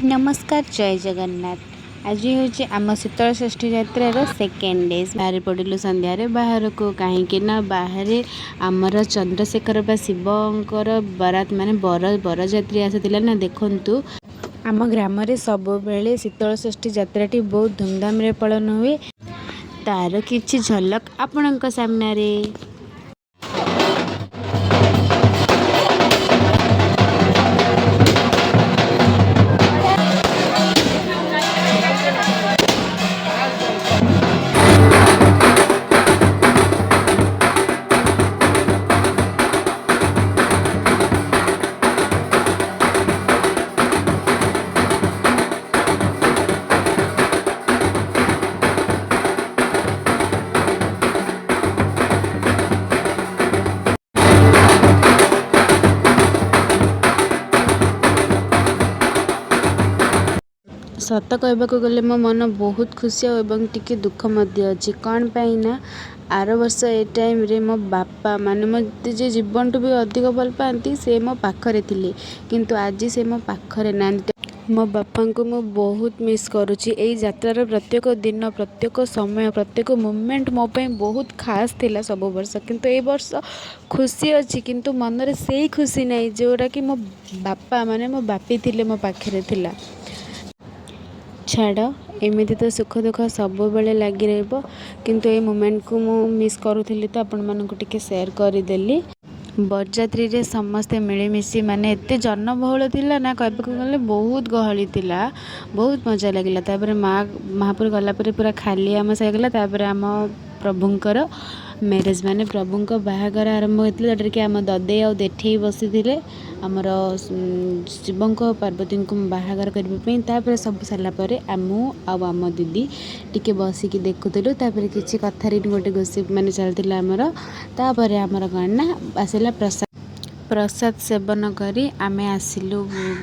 ନମସ୍କାର, ଜୟ ଜଗନ୍ନାଥ। ଆଜି ହେଉଛି ଆମ ଶୀତଳଷଷ୍ଠୀ ଯାତ୍ରାର ସେକେଣ୍ଡ ଡେ। ବାହାରି ପଡ଼ିଲୁ ସନ୍ଧ୍ୟାରେ ବାହାରକୁ, କାହିଁକି ନା ବାହାରେ ଆମର ଚନ୍ଦ୍ରଶେଖର ବା ଶିବଙ୍କର ବରାତ ମାନେ ବରଯାତ୍ରୀ ଆସିଥିଲା ନା। ଦେଖନ୍ତୁ, ଆମ ଗ୍ରାମରେ ସବୁବେଳେ ଶୀତଳଷଷ୍ଠୀ ଯାତ୍ରାଟି ବହୁତ ଧୁମଧାମରେ ପାଳନ ହୁଏ। ତାର କିଛି ଝଲକ ଆପଣଙ୍କ ସାମ୍ନାରେ। ସତ କହିବାକୁ ଗଲେ ମୋ ମନ ବହୁତ ଖୁସି ଆଉ ଏବଂ ଟିକେ ଦୁଃଖ ମଧ୍ୟ ଅଛି। କ'ଣ ପାଇଁ ନା ଆର ବର୍ଷ ଏ ଟାଇମ୍ରେ ମୋ ବାପା, ମାନେ ମୋତେ ଯିଏ ଜୀବନଠୁ ବି ଅଧିକ ଭଲ ପାଆନ୍ତି, ସେ ମୋ ପାଖରେ ଥିଲେ, କିନ୍ତୁ ଆଜି ସେ ମୋ ପାଖରେ ନାହାନ୍ତି। ମୋ ବାପାଙ୍କୁ ମୁଁ ବହୁତ ମିସ୍ କରୁଛି। ଏଇ ଯାତ୍ରାର ପ୍ରତ୍ୟେକ ଦିନ, ପ୍ରତ୍ୟେକ ସମୟ, ପ୍ରତ୍ୟେକ ମୁମେଣ୍ଟ ମୋ ପାଇଁ ବହୁତ ଖାସ୍ ଥିଲା ସବୁ ବର୍ଷ। କିନ୍ତୁ ଏଇ ବର୍ଷ ଖୁସି ଅଛି, କିନ୍ତୁ ମନରେ ସେଇ ଖୁସି ନାହିଁ ଯେଉଁଟାକି ମୋ ବାପା, ମାନେ ମୋ ବାପି ଥିଲେ ମୋ ପାଖରେ ଥିଲା। ଛାଡ଼, ଏମିତି ତ ସୁଖ ଦୁଃଖ ସବୁବେଳେ ଲାଗି ରହିବ, କିନ୍ତୁ ଏଇ ମୁମେଣ୍ଟକୁ ମୁଁ ମିସ୍ କରୁଥିଲି ତ ଆପଣମାନଙ୍କୁ ଟିକେ ସେୟାର କରିଦେଲି। ବରଯାତ୍ରୀରେ ସମସ୍ତେ ମିଳିମିଶି, ମାନେ ଏତେ ଜନବହୁଳ ଥିଲା ନା, କହିବାକୁ ଗଲେ ବହୁତ ଗହଳି ଥିଲା। ବହୁତ ମଜା ଲାଗିଲା। ତାପରେ ମା ମହାପୁର ଗଲା ପରେ ପୁରା ଖାଲି ଆମ ସାହି ଗଲା। ତାପରେ ଆମ ପ୍ରଭୁଙ୍କର ମ୍ୟାରେଜ୍, ମାନେ ପ୍ରଭୁଙ୍କ ବାହାଘର ଆରମ୍ଭ ହୋଇଥିଲା, ଯେଉଁଟାରେ କି ଆମ ଦଦେଇ ଆଉ ଦେଠେଇ ବସିଥିଲେ ଆମର ଶିବଙ୍କ ପାର୍ବତୀଙ୍କୁ ବାହାଘର କରିବା ପାଇଁ। ତାପରେ ସବୁ ସାରିଲା ପରେ ମୁଁ ଆଉ ଆମ ଦିଦି ଟିକେ ବସିକି ଦେଖୁଥିଲୁ। ତାପରେ କିଛି କଥାରେ ଗୋଟେ ଗୋସିପ୍ ମାନେ ଚାଲିଥିଲା ଆମର। ତାପରେ ଆମର କ'ଣ ନା ଆସିଲା ପ୍ରସାଦ। ପ୍ରସାଦ ସେବନ କରି ଆମେ ଆସିଲୁ,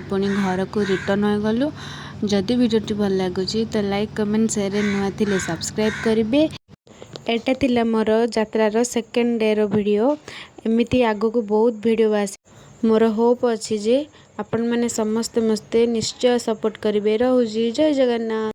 ପୁଣି ଘରକୁ ରିଟର୍ଣ୍ଣ ହୋଇଗଲୁ। ଯଦି ଭିଡ଼ିଓଟି ଭଲ ଲାଗୁଛି ତ ଲାଇକ୍, କମେଣ୍ଟ, ସେୟାର, ନୂଆ ଥିଲେ ସବସ୍କ୍ରାଇବ୍ କରିବେ। ଏଇଟା ଥିଲା ମୋର ଯାତ୍ରାର ସେକେଣ୍ଡ ଡେର ଭିଡ଼ିଓ। ଏମିତି ଆଗକୁ ବହୁତ ଭିଡ଼ିଓ ଆସି, ମୋର ହୋପ୍ ଅଛି ଯେ ଆପଣମାନେ ସମସ୍ତେ ମୋତେ ନିଶ୍ଚୟ ସପୋର୍ଟ କରିବେ। ରହୁଛି, ଜୟ ଜଗନ୍ନାଥ।